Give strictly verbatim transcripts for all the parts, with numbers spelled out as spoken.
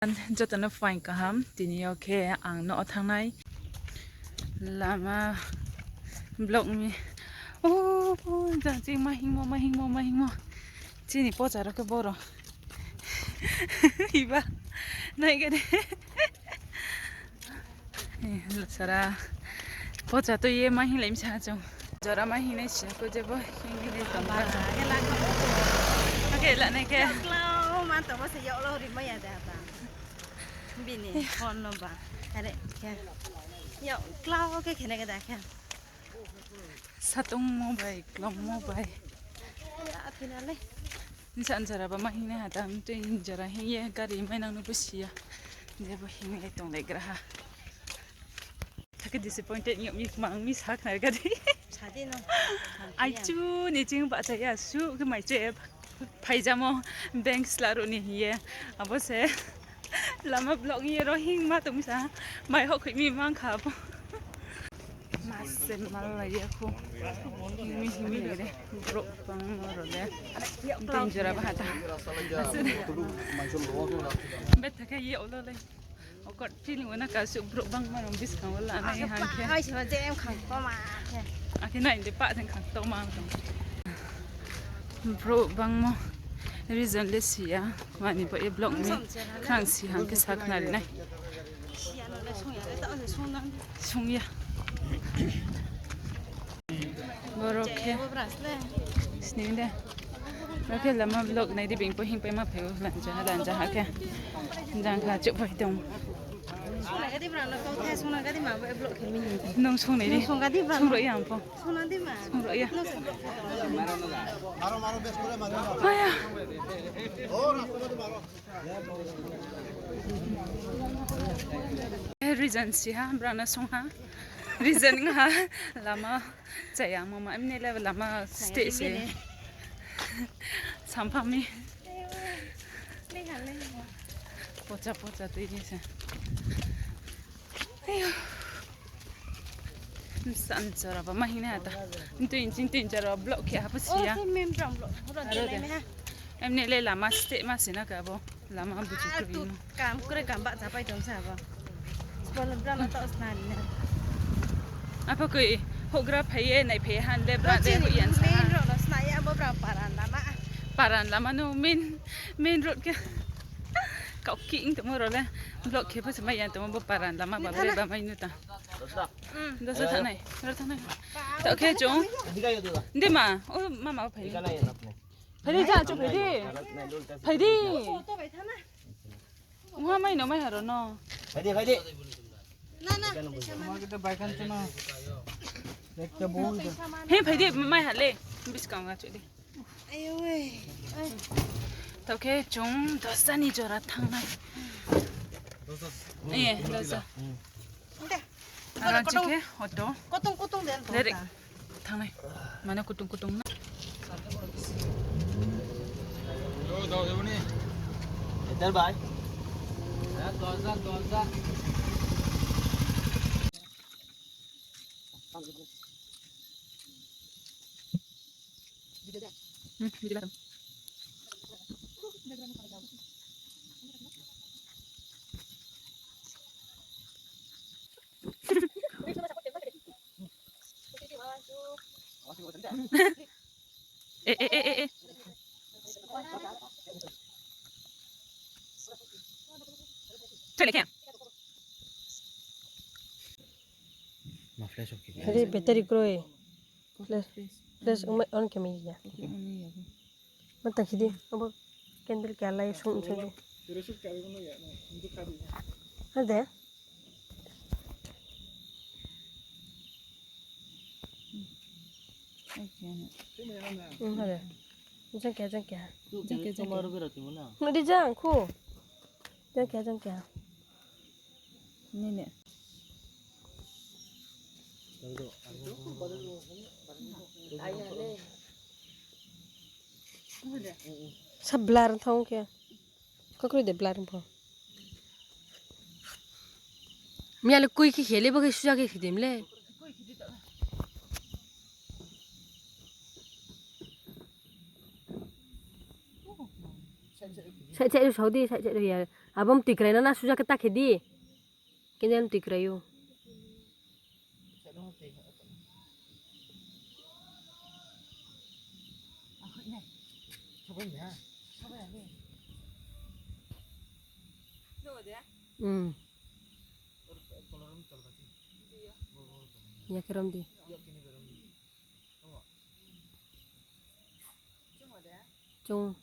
Joto no phaing kaham, tini yo khe ang no thanng nai. Lama vlog ni. O, jang chini ma hingmo, ma hingmo, ma hingmo. Chini pocha rao khe boro. Iba. Nai khe de. Sara pocha tui ye ma hinglai mi sa chung. Jora ma hingnai si ko je bo hing ni tong ba. Ake la nai khe. Klau man tong bo se yag lo ri mai ya de ba. Bini phone no ba. Are khe. Yag klau khe khene khe da khe. Satongmo bai, klommo bai. Nsa jora ba ma hingnai ha ta, tui jora hing ye gari mai nang no bo si ya. Je bo hing ye tonglai gra ha. Thake disappointed yag mi kma ang mi sakhnari gari. Aichu ni ching bahcha ya su khe mai che. Phaijamo bank sla ruh ni hing ye. Abo se lama block ye ro hingma tong mi sa. Mai hokhoi mi mang kha abo. Ma se mal lai ya khu. Hingmi hingmi lai re. Brouh bangma ro le. Tin jora ba ha ta. Asuh de. Bethak khe ye olo lai. Awkward feeling wo na kasu brouh bangma rao buskang wo lanai hang khe. Akhe nai de pah jeng khang tongma tong. Brouh bangmo reason le si ya. Mani bo ye block ni khrang si hang khe sakhnari nai. Sung ya. Boro khe sning de. Boro khe lama vlog nai di, being pho hingpaima phai o, lanja ha, lanja ha khe. Jang kha chouhphai tong. Nung sung nai di. Sung roi ya ang pho. Sung roi ya. Aya. Reason si ha, brao no sung ha. Reason ha, lama chaya mama, emni le lama steh se. Sampha mi. Pocha pocha tui ni se. Ayo. Nsa jora ba ma hingnai ha ta. Ntui nching tui jora block khe ha pho si ya. Emni le lama steh ma si na ka bo. Lama buchu kroi no. Kam kroi kam bahcha pai tong sa bo. Bol bra no taoh sna ni na. Apha koi houhgra phai ye nai phai ye han le bra de houh yan sa ha. Main road no sna ya bo bra paran lama. Paran lama no main, main road khe. Kau ki ing tongmo rao le. Block khe pho se mai ya tongmo bo paran lama ba bre ba mai nu ta. Dosa thanai, ro thanai. Taoh khe chung. Ndi ma, o mama phai. Phai di, ja, chung phai di. Phai di. Ungha mai no mai ha ro no. Phai di, phai di. He, phai di, mai ha le. Buskang ha chu di. Taoh khe chung dosa ni jora thanng nai. Dosa. Iye, dosa. Aro chikhe auto. Kutung kutung den. Direct thanng nai. Mane kutung kutung na. Idhar bhai. Eh, eh, eh, eh, eh. Flash off khe. Are battery kroi. Flash, flash ongmai on khe mai ya. Ma ta khidi, abo candle khe alai sung sung di. Ade. Hmm, ade. Jang khe, jang khe. Jang khe, jang khe. Nadi jang khu. Jang khe, jang khe. Nini. Sa blur thang khe. Kakroi de blur pho. Miya le koi khe khele bo khe suja khe khidem le. Side side ro saudi, side side ro ya. Abo mtoi krai na, na suja khe ta khe di. Khe mtoi krai ou. Hmm. Ya khe rom di. Chung.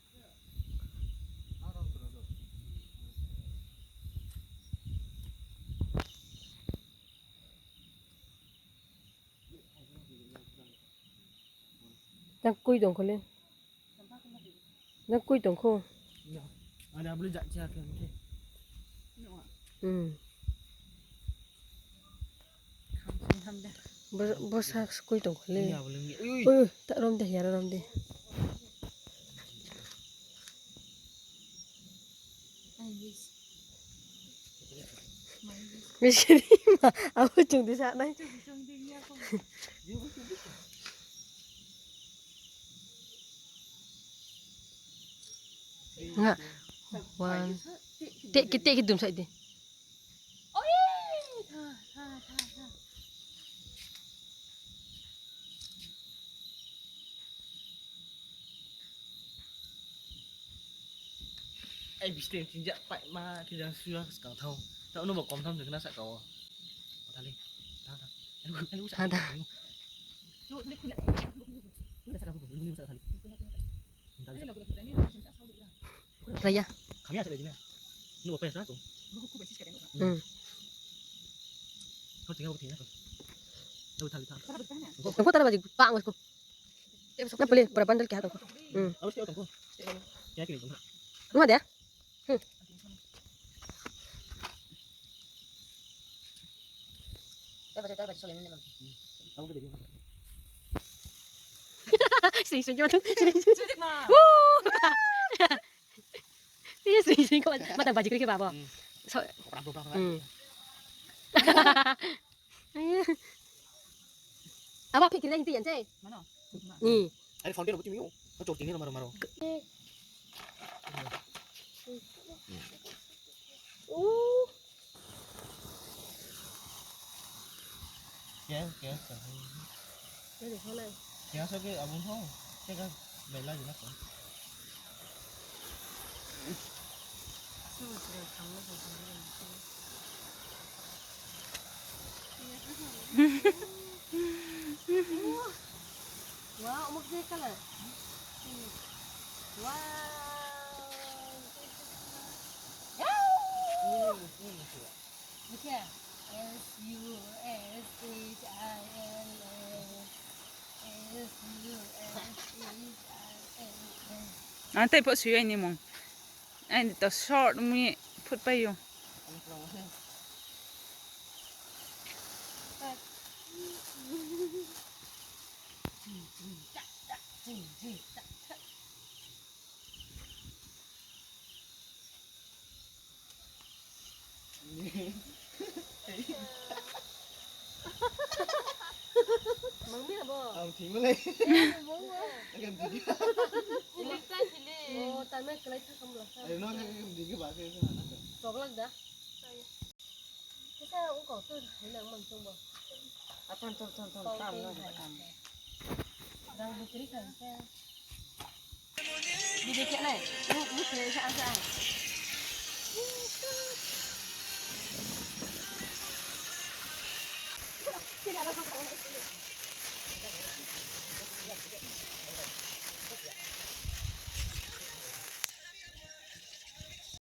Nang kui tong kho le. Nang kui tong kho. Ada beli jak cia khe khe. Hmm. Bo, bo sa kui tong kho le. Ui, ui, ta rom de, yara rom de. Bisi ni ma, abo chung di sa nai. Nga. Wan. Te ke, te ke dum sai di. Ai, bisi ni chingjak pai ma, khe jang suya skang thao. Tao no bo kom tham se khna sa kao. Thali. Thang, thang. Thang, thang. Raya. Kami asa lagi na. Ini apa ya, satu? Hmm. Kau tinggal apa tinggal apa? Tahu tali tak? Engkau tara bajik pak engkau. Na pele pura bandel khe ha tongkho. Hmm. Apa sih tongkho? Ya kini tongkho. Nunggu deh. Hmm. Sing sing jauh tu. Sing sing. Woo. Iya, sing sing kau mata bajik kri ke babo. Hmm. So. Kopra bobra. Hmm. Abo phik kiri na hinti yan sei. Mano? Ni. Are fountain abo timi o. Ko chor tini ro maro maro. Kya, kya sa hai? Kya sa ke abun ho? Kya ka bela jina ko? Wow, umuk je color. Wow. Wow. Ni khe? S U S H I L A. S U S H I L A. Ang tei pho sui aini mung. Aini to short mi phut pai ou. Mang mi abo. Ang thing mo le. Mang mo. Agam digi. Silik ta silik. O, tame kelai tha kamla sa. Ayo, no, agam digi ba ke sa na. Choklak da. Kesa ungkau tu, hina mang chung bo. Atam, tam, tam, tam, tam, no, tam. Rang bukri kan sa. Video khe nai. Ni, ni khe sa, sa.